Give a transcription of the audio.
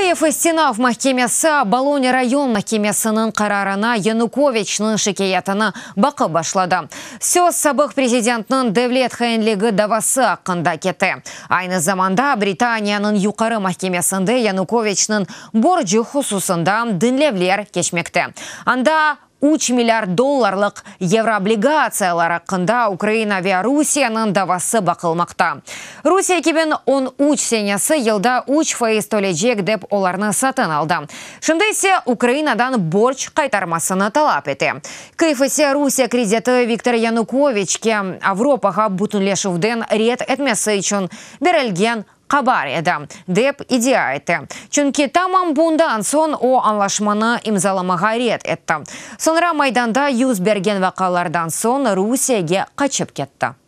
Kıyiv istinaf mahkemesi Obolon rayon mahkemesiniñ qararına Yanukoviçniñ şikâyetini baqıp başladı. Söz sabıq prezidentniñ devlet hainligi davası aqqında kete. Aynı zamanda Britaniyanıñ Yuqarı mahkemesinde Yanukoviçniñ borcu hususında diñlevler keçmekte. Anda 3 milliard dollarlıq yevroobligatsiyalar aqqında Ukraina ve Rusiyeniñ davası baqılmaqta. Rusiye 2013 senesi yılda 3% tölecek dep olarnı satın aldı. Şimdi ise Ukrainadan borc qaytarmasını talap ete. Kyiv ise Rusiye krediti Viktor Yanukoviçke Avropağa bütünleşüvden red etmesi içün berilgen qabar edi, dep iddia etti. Çünki tamam bundan soñ o añlaşmanı imzalamağa red etti. Soñra Maydanda yüz bergen vaqialardan soñ Rusiyege qaçıp ketti.